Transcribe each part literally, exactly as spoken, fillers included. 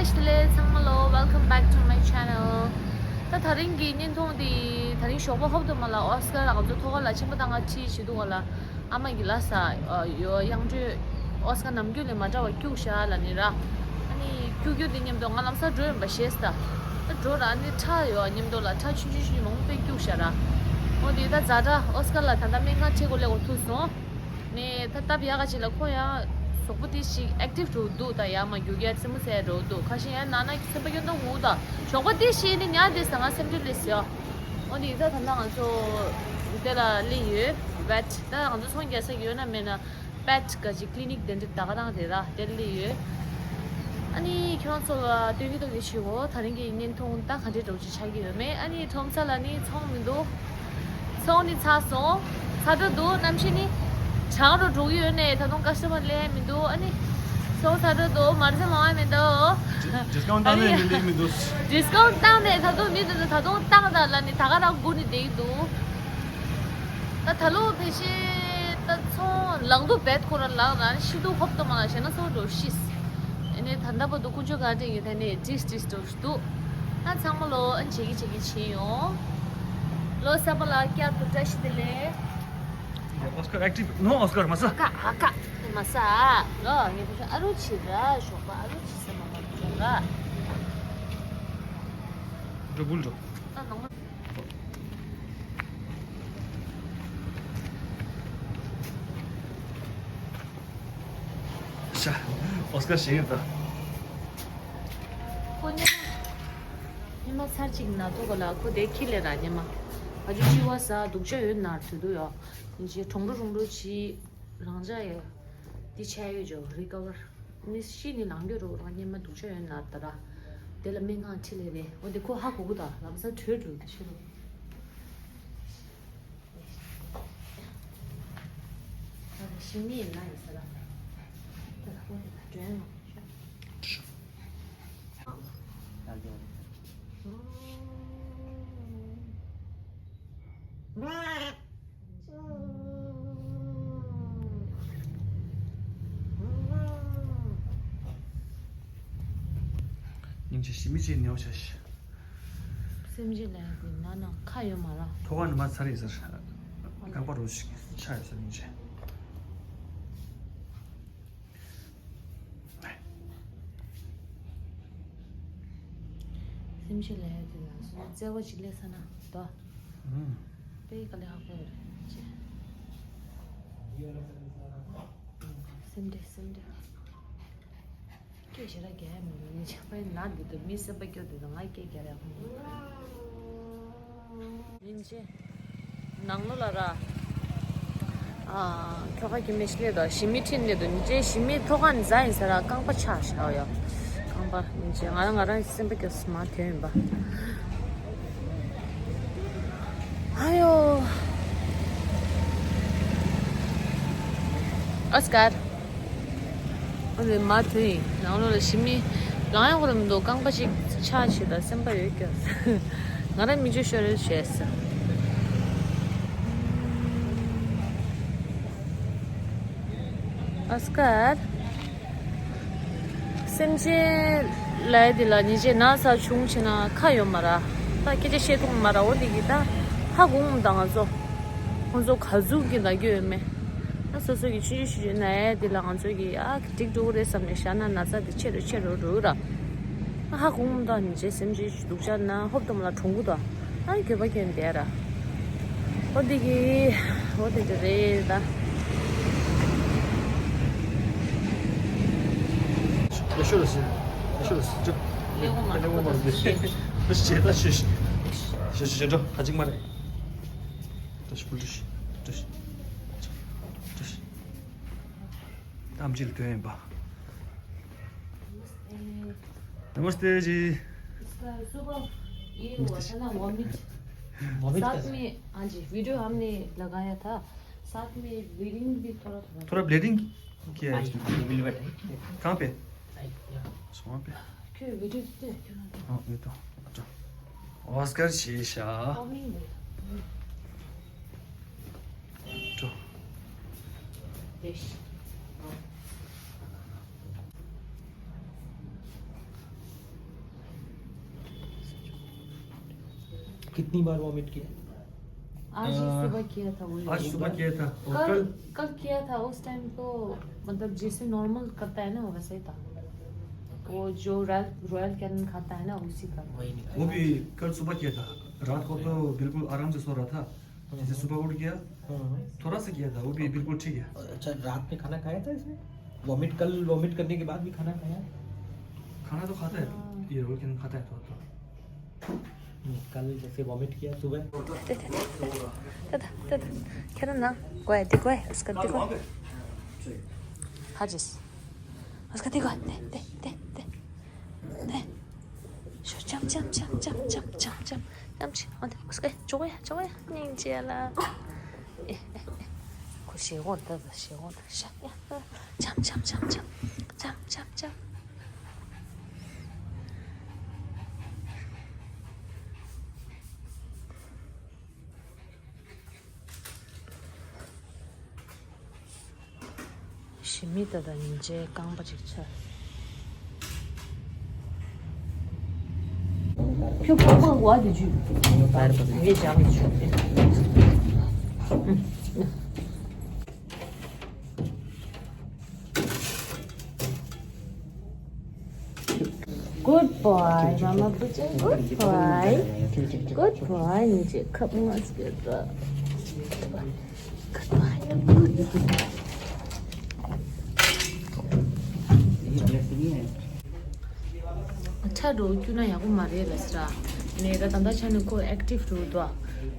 བཀྲ་ཤིས་བདེ་ལེགས་ཚང་མ་ལོ། Welcome back to my channel. ད་དེ་རིང་གི་བརྙན་ཐུང་འདི་དེ་རིང་ཞོགས་པ་ཧོབ་ཏེ་མ་ལ་ཨོ་སི་ཀར་ང་ཚོ་ཐོག་ཁ་ལ་ཕྱིན་པ་དང་ང་ཁྲིད་བྱེད་འདུག་ག་ལ། ཨ་མ་གི་ལ་ས་ཡོ་གཡང་འགྲོས་ཨོ་སི་ཀར་ནམ་རྒྱུན་ལས་མ་འདྲ་བ་སྐྱུག་བཞག་ལ་ནི་ར། ཨ་ནི་སྐྱུག་སྐྱུག་དེ་མཉམ་དུ་ང་ལམ་སང་འགྲོ་ཡིན་པ་ཤེས་ད། ད་འགྲོ་ར་ཨ་ནི་ཁྲག་ཡོ་མཉམ་དུ་ལ་ཁྲག་ཆུང་ཆུང་ཆུང་ཆུང་མང་པོ་དཔེ་སྐྱུག་བཞག་ར། འོ་དེ་ད་ཛ་དྲག་ཨོ་སི་ཀར་ལ་ད་ལྟ་སྨན་ཁང་ཁྲིད་དགོས་ལས་འགོ་ཐུག་སོང་། ནས་ད་སྟབས་ཡག་ག་ཅིག་ལ་ཁོ་ཡང་གཟུགས་པོ་དེ་ཞིག་ཨེག་ཊིབ་འགྲོ་འདུག་ད་ཡར་མར་རྒྱུག་ཡ་རྩེད་མོ་རྩེ་ཡ་འགྲོ་འདུག་ཁ་ཤས་ཡང་ནང་ན་སེམས་པ་སྐྱོ་མདོག་འུ་ད་ཞོགས་པ་དེ་ཤེས་ནི་ཉལ་བསྡད་ས་ང་སེམས་ཁྲལ་སླེབས་སོང་། འོ་དེ་ད་ད་ལྟ་ང་ཚོ་དེ་ལ་སླེབས་ཡོད་ཝེཊ། ད་ང་ཚོ་ཚོང་རྒྱག་ས་ཡོད་ན་མེད་ན་པེཊ་ག་ཅིག་ཀི་ལི་ནིག་དེ་འདྲ་ད་ག་རང་རེད་ར་དེ་སླེབས་ཡོད། ཨ་ནི་ཁྱོད་ཚོ་ལ་སྟོན་གི་འདུག་གི་ཞུ་འོ། ད་རིང་གི་བརྙན་ཐུང་ད་ག་འདྲའི་འདྲ་བོ་ཅིག་ཆགས་ཀྱི་ཡོད་མེད། ཨ་ནི་ཁྲོམ་ས་ལ་ནི་ཚོང་མི་འདུག་ཚོང་ནི་ཚར་སོང་། ཚར་འགྲོ་འདུག་གནམ་གཤིས་ནི་གྲང་རུ་འགྲོ་གི་ཡོད་ནས་ད་དུང་ཀ་སི་ཊ་མར་སླེབས་མི་འདུག་ཨ་ནི་ཚོང་ཚར་འགྲོ་འདུག་མར་ཟས་མང་བ་མི་འདུག་ཌི་སི་ཀའུན་ཊི་བཏང་ནས་མི་འདུག་མི་འདུག་ཌི་སི་ཀའུན་ཊི་བཏང་ནས་ད་དུང་མི་འདུག་ད་དུང་བཏང་ད་ལ་ནི་ད་ག་རང་སྒུག་ནི་བསྡད་ཀྱི་འདུག་ད་ད་ལོ་ཕལ་ཆེར་ད་ཚོང་ལག་འདུག་བེད་ཁོ་ར་ལག་རང་ཤི་འདུག་ཧོབ་ཏོ་མ་ལ་ཞེ་ན་ཚོང་འགྲོ་ཤིས། ཨ་ནི་ད་ལྟ་བར་དུ་དཀོན་མཆོག་བཀའ་དྲིན་གྱིས་ད་ནི་ཏིས་ཏིས་འགྲོ་འདུག་ད་ཚང་མ་ལོ་ཨ་ནི་བྱེད་ཀྱི་བྱེད་ཀྱི་བྱེད་ཡོང་། ལོ་གསར་པ་ལ་བསྐྱར་དུ་བཀྲ་ཤིས་བདེ་ལེགས། ཨོ་སི་ཀར་ཨེག་ཊིབ་ནོ། ཨོ་སི་ཀར་མ་ཟ། ཀ་ཨ་ཀ་མ་ཟ། ལོ་ངས་བུ་ཆུང་ཨ་རུ་ཆི་ར་ཞོགས་པ་ཨ་རུ་ཆི་ཟ་མ་མ་བུ་ཆུང་ར། འགྲོ་བུལ་འགྲོ། ད་ནང་མ། ཤ། ཨོ་སི་ཀར་ཞེ་ཡོད་ད། ཁོ་ཉི་མ་ཉི་མ་ཚར་གཅིག་ན་ཐུག་ག་ལ་ཁོ་དེ་ཁྱི་ལས་ར་ཉི་མ། ཨ་ཅུ་ཅི་བ་ཟ་སྡུག་ཅག་ཡོད་ན་དུས་དུ་ཡོ། ཉི་ཅི་གྲོང་རུ་གྲོང་རུ་ཅི་རང་ཅག་ཡོད། འདི་ཆ་ཡོད་ཇོ་རི་ཀ་བར། མི་ཤི་ནི་ནང་གི་རོ་རང་ཉི་མ་སྡུག་ཅག་ཡོད་ན་ད་ར། དེ་ལ་སྨན་ཁང་ཁྲིད་ལས་རེད་འོ་དེ་ཁོ་ཧ་གོ་གི་ད་ལམ་སང་བྲོས་འགྲོ་དེ་ཤི་རུ། ཞི་མི་ཡིན་ན་ཡིན་ས་ར། ད་ལྟ་ཁོ་དེ་ད་དྲན་ནོ། སྙིང་རྗེ་ཞི་མི་ཅིག་ནེའུ་ཆ་ཤི། སེམས་ཅན་ལ་ཡང་དེ་ན་ན་ཁ་ཡོད་མ་ར། ཐོག་ཁ་ནི་མ་ཚར་ཡིན་ཟེར། རྐང་པ་རུ་ཞིག་ཆག་ཡོད་ཟེར་མི་བྱེད། སེམས་ཅན་ལ་ཡང་དེ་ན་སོ་བརྩེ་བ་ཅིག་སླེབས་ས་ན་དོ། ཨུམ། དཔེ་དཀའ་ལས་ཁག་པོ་རེད་ཅེ། སེམས་ཁྲལ་སེམས་ཁྲལ། སྐད་ཞེ་དྲག་རྒྱག་ཡ་མི་འདུག་ཉིན་ཆག་པའི་ནག་འདི་དུ་མི་སེམས་པ་སྐྱོ་འདི་དུ་ང་སྐད་རྒྱག་ཡ་མི་འདུག་ཉིན་ཆེ། ནང་ལོ་ལ་ར། ཨ། ཁྱོ་ག་གི་མི་ཤི་ལེ་དོ་ཞི་མི་ཁྲིད་ནས་དུ་ཉིན་ཆེ་ཞི་མི་ཐོག་ཁ་ནས་ཟ་ཡིན་ས་ར་རྐང་པ་ཆག་ཤག་ཡོ། རྐང་པ་ཉིན་ཆེ་ང་རང་ང་རང་སེམས་པ་སྐྱོ་སི་མ་དོན་ཡིན་པ། ཨ་ཡོ། ཨོ་སི་ཀར། ཨ་ནི་མ་དེ་ཡིན་ནང་ལོགས་ལ་ཞི་མི་ལང་ཡང་ཁོ་ར་མི་འདུག་རྐང་པ་ཅིག་ཆག་བྱེད་དང་སེམས་པ་ཡོད་ཀྱང་ང་རང་མི་འཇུ་ཤོར་རེ་བྱས་ས། ཨོ་སི་ཀར། སེམས་ཅན་ལ་ཡ་དེ་ལ་ཉེས་ཆད་ན་ས་བྱུང་ཆེ་ན་ཁ་ཡོད་མ་ར། ད་སྐད་ཆ་བཤད་ཐུབ་མ་ར་འོ་དེ་གི་ད་ཧ་གོ་འོང་ད་ང་ཚོ། ཁོང་ཚོ་ག་ཟུག་གི་ན་རྒྱུ་ཡོད་མེད། ད་སོ་སོ་གི་ཆུང་ཆུང་ཆུང་ཆུང་ན་ཡ་དེ་ལ་ང་ཚོ་གི་ཨ་འགྲིག་འགྲོ་གི་རེད་བསམ་ནས་བཞག་ན་ན་ཚ་དེ་ཆེ་རུ་ཆེ་རུ་འགྲོ་གི་ར། ཧ་གོ་འོང་ད་ཉེས་ཆད་སེམས་ཅན་སྡུག་ཅག་ན་ཧོབ་ཏོ་མ་ལ་གྲོངས་གི་ད། ཨ་འགྱོད་པ་སྐྱོན་བསྡད་ར། ཨོ་དེ་གི་ཨོ་དེ་འདྲ་རེད་ད། ཡ་ཤོ་ལ་སི། ཡ་ཤོ་ལ་སི་ཅོ། ལེགས་པོ་མ་ལེགས་པོ་མ་རེད། ཤེས་ད་ཤེས་ཤེས་ཤེས་ཤེས་འགྲོ་ད་ཅིག་མ་རེད། ད་ཤི་པུ་ལི་ཤི་ད་ཤི་ད་ཤི་ད་ཤི་ད་ཨམ་ཆི་ལ་དོན་ཡིན་པ། नमस्ते जी। इसका सुबह ये हुआ था ना, वॉमिट। वॉमिट साथ कैसे? में, हाँ जी, वीडियो हमने लगाया था। साथ में ब्लीडिंग भी थोड़ा, थोड़ा। थोड़ा ब्लीडिंग किया है आई, इसमें। ये वेलवेट है। कहाँ पे? आई, यहाँ। अच्छा, वहाँ पे। क्यों, वीडियो कितने? हाँ, ये तो। अच्छा। ऑस्कर शीशा। कॉमिंग है। ཅོ། ཡེ་ཤི། कितनी बार वॉमिट किया? आज ही सुबह किया था वही। आज सुबह किया था और कल कल कल किया था। उस टाइम तो मतलब जैसे नॉर्मल करता है ना, वैसे ही था। वो जो रॉयल रॉयल कैनन खाता है ना, उसी का। वही निकाल। वो भी कल सुबह किया था। रात को तो बिल्कुल आराम से सो रहा था। जैसे सुबह उठ गया, हाँ। थोड़ा सा किया था, वो भी बिल्कुल ठीक है। अच्छा, रात में खाना खाया था इसने? वॉमिट, कल वॉमिट करने के बाद भी खाना खाया? खाना तो खाता है, ये रोल कैन खाता है थोड़ा थोड़ा। नहीं, कल जैसे वॉमिट किया सुबह। ཏེ་ཏེ་ཏེ་ཏེ་ཏེ་ཏེ། ཁྱེད་རང་ན་གོ་ཡ་དེ་གོ་ཡ་ཨུ་སྐད་དེ་གོ་ཧ་ཇིས་ཨུ་སྐད་དེ་གོ་ཏེ་ཏེ་ཏེ་ཏེ། ཏེ། ཤོ་ཅམ་ཅམ་ཅམ་ཅམ་ཅམ་ཅམ་ཅམ་ཅམ་ཅི། ཨ་ཏེ་ཨུ་སྐད་ཅོག་ཡ་ཅོག་ཡ་སྙིང་རྗེ་ལ། ཨེ་ཨེ་ཨེ། ཁོ་ཞེ་གོང་ད་ད་ཞེ་གོང་ད་ཤ་ཡ། ཅམ་ཅམ་ཅམ་ཅམ་ཅམ་ཅམ་ཅམ། ཞི་མི་ད་ད་ཉིན་བྱེད་རྐང་པ་ཅིག་ཚོས། ཁྱོད་ཁོག་པ་འོག་ཏུ་འཇུས། ངས་སྦྱང་གི་ཆོག་སྟེ། Good boy, Mama Pucha. Good boy. Good boy. ཉིན་བྱེད་ཁབ་ང་སྐྱོད་དོ། Good boy. Good boy. ཁྲ་འགྲོ་སྐྱུར་ན་ཡག་པོ་མ་རེད་ལ་སི་ར། ནས་ད་ད་ལྟ་ཆ་ནས་ཁོ་ཨེག་ཊིབ་འགྲོ་འདུག་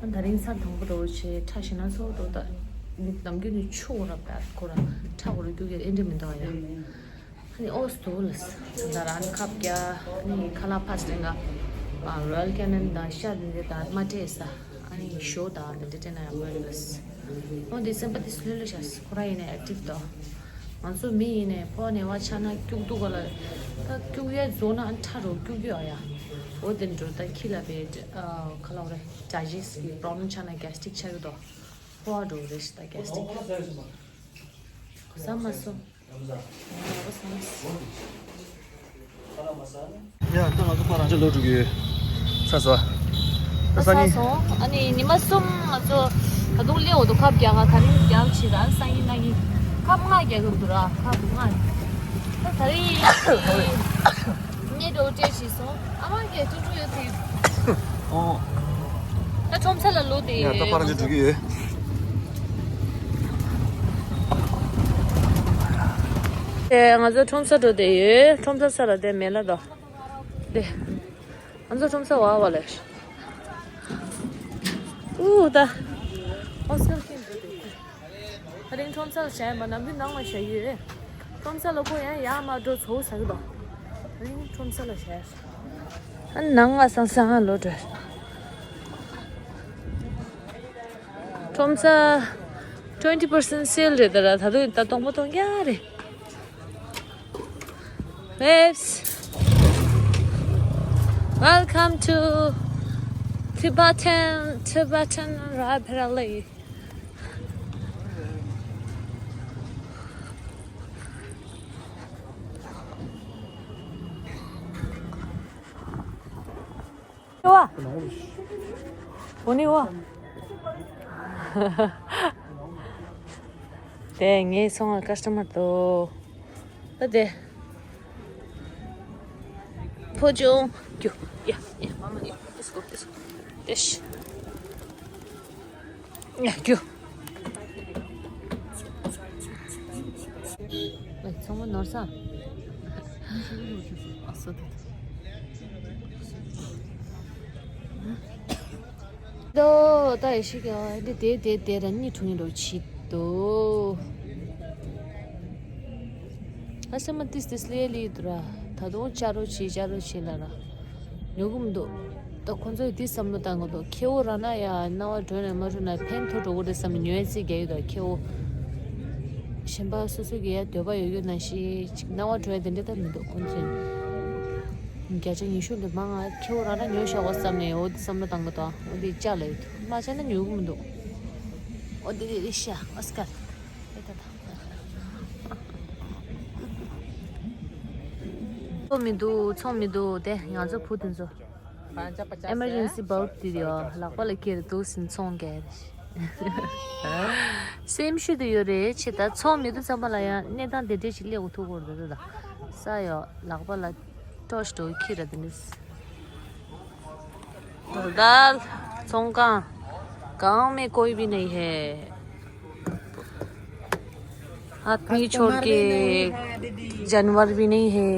ཨ་ད་རིང་ཚར་དང་པོ་འགྲོ་བྱས་ཁྲ་ཞེ་ན་ཚོ་འགྲོ་ད། ནམ་རྒྱུན་ནས་ཆུ་འོ་རབ་ད་ཁོ་ར་ཁྲ་འོ་ར་སྐྱུར་གི་ཨེ་འདྲ་མི་འདུག་ཨ་ཡ། ཨ་ནི་ཨོ་སྟོ་ལ་སི་ད་རང་ཁབ་རྒྱ་ཨ་ནི་ཁ་ལག་ཕ་སི་ལེན་ག་རོ་ཡལ་ཀེ་ནན་དང་ཤ་འདི་འདྲ་ད་མ་སྤྲད་ས། ཨ་ནི་ཞོ་དང་འདི་འདྲ་སྤྲད་ན་ཡག་པོ་རེད་ལ་སི། འོ་འདི་སེམས་པ་འདི་སུ་ལོས་ལ་ཤ་སི་ཁོ་ར་ཡིན་ན་ཨེག་ཊིབ་དོ། ང་ཚོ་མི་ཡིན་ནས་ཕོ་ནས་བ་ཆ་ན་སྐྱུག་འདུག་ག་ལ། ད་སྐྱུག་ཡས་བཟོ་ན་ཁྲ་རོ་སྐྱུག་གི་ཨ་ཡ། འོ་དེ་འགྲོ་ད་ཁྱི་ལ་བས་ཁ་ལག་རེ་ཌའི་ཇེ་སི་ཊི་གི་པོ་རོབ་ལེམ་ཆགས་ན་གེ་སི་ཊིག་ཆགས་ཀྱི་འདུག་ཕོ་བ་འགྲོ་རེ་ཞིག་ད་གེ་སི་ཊིག་གོ་ས་མ་སོང་། ཡ་ད་ང་ཚོ་ཕ་རང་ཅག་ལོག་འགྲོ་གི་ཡོད། ཚ་སོ། ད་ས་ས་ནི་སོང་། ཨ་ནི་ཉི་མ་གསུམ་ང་ཚོ་ད་དུང་སླེབས་འོ་དུ་ཁབ་རྒྱག་ག་ད་རིང་རྒྱག་ཕྱིར་ཨ་སང་ཉིན་གནངས་ཉིན་ཁབ་ལྔ་རྒྱག་གི་འདུག་ར། ཁབ་ལྔ། ད་ད་རིང་ངས་འགྲོ་སྤྲད་ཕྱིར་སོང་། ཨ་མ་གིས་ཀྲུང་ཀྲུང་ཡོད་དེ། ཨོ། ད་ཁྲོམ་ས་ལ་ལོག་དེ་ཡ་ད་ཡོད། ཕ་རང་ཅག་འགྲོ་གི་ཡོད། ཨེ་ང་ཚོ་ཁྲོམ་ས་འགྲོ་དེ་ཡོད། ཁྲོམ་ས་ས་ལ་དེ་མེད་ལ་དོ། དེ། ང་ཚོ་ཁྲོམ་ས་བ་བ་ལས། ཨུ་ད། ཨོ་སི་ཀར་ཁྱིམ་འགྲོ་དེ། ད་རིང་ཁྲོམ་ས་ལ་བྱས་མ་ནམ་རྒྱུན་ནང་ལ་བྱས་ཡོད། ཁྲོམ་ས་ལ་ཁོ་ཡང་ཡར་མར་འགྲོ་ཚོ་ཟ་གི་དོ། ད་རིང་ཁྲོམ་ས་ལ་བྱས། ཨ་ནང་ང་སང་སང་ལོ་འགྲོ། ཁྲོམ་ས་twenty percent sale རེད་ད་ར། ད་དུང་ད་སྟོང་པ་སྟོང་རྒྱ་རེད། Babes, welcome to Tibetan Tibetan Library. 와. 오니 와. 네, ངའི་སོང་ང་ཀ་སི་ཊ་མར་དོ། ད་དེ། ཕོ་ཅོང་། ཀྱུ། ཡ་ཡ་མ་མ་ཡ། Let's go, let's go. ཏེ་ཤི། ཡ་ཀྱུ། ཚང་མ་ནོར་ས། ཨ་སོ་ད། དོ་ད་ཡེ་ཤི་ཀ་འདི་དེ་དེ་དེ་ར་གཉིས་འཁྲུངས་ཡིན་འགྲོ་ཆི་དོ། ཨ་ས་མ་ཏིས་ཏིས་ལེ་ལེ་དུ་ར། ད་དུང་ཅ་རོ་ཆི་ཅ་རོ་ཆི་ལ་ར། ཉོ་གི་མི་འདུག་ད་ཁོ་ཚོས་འདི་བསམ་བློ་བཏང་གི་འདུག་ཁེ་བོ་རང་ན་ཡ་རྣ་བ་གྲོལ་ནས་མ་གྲོལ་ན་ཕན་ཐོགས་འགྲོ་གི་རེད་བསམ་ནས་ཉོ་ཡ་རྩིས་རྒྱག་གི་འདུག་ཁེ་བོ་གཞན་པ་སོ་སོ་གི་ཡ་འདོད་པ་ཡོད་ཡོད་ན་ཞིག་ཅིག་རྣ་བ་གྲོལ་ཡ་དེ་འདྲ་ད་མི་འདུག་ཁོ་ཚོས་བརྒྱ་ཆ་ཉི་ཤུ་འདི་མང་ང་ཁེ་བོ་རང་ན་ཉོ་བཞག་གོ་བསམ་ནས་འོ་འདི་བསམ་བློ་བཏང་གི་འདུག་འོ་འདི་ལྕགས་ལ་ཡོད་མ་བྱས་ན་ཉོ་གི་མི་འདུག་འོ་འདི་འདི་ཤ་ཨོ་སི་ཀར། ཚོང་མི་འདུག་ཚོང་མི་འདུག་དེ་ང་ཚོ་བུ་དེ་ཚོ། ཨེ་མར་ཇེན་སི་བའུ་དེ་ཡོད། ལག་པ་ལ་ཁྱེར་འདུག་ཟིན་ཚོང་རྒྱག་རེད། སེམས་ཤུལ་དུ་ཡོད་རེད། ཆེ་ད་ཚོང་མི་འདུག་བསམ་པ་ལ་ཡང་གནས་སྟངས་དེ་འདྲས་ཞིག་སླེབས་འོ་ཐུག་གོ་རེད་ད། ས་ཡོད་ལག་པ་ལ་ཏོ་ཤི་ཏོ་ཁྱེར་ར་དེ་ནི། दाल ཚོང་ཁང་गांव में कोई भी नहीं है। आदमी छोड़ के जानवर भी नहीं है।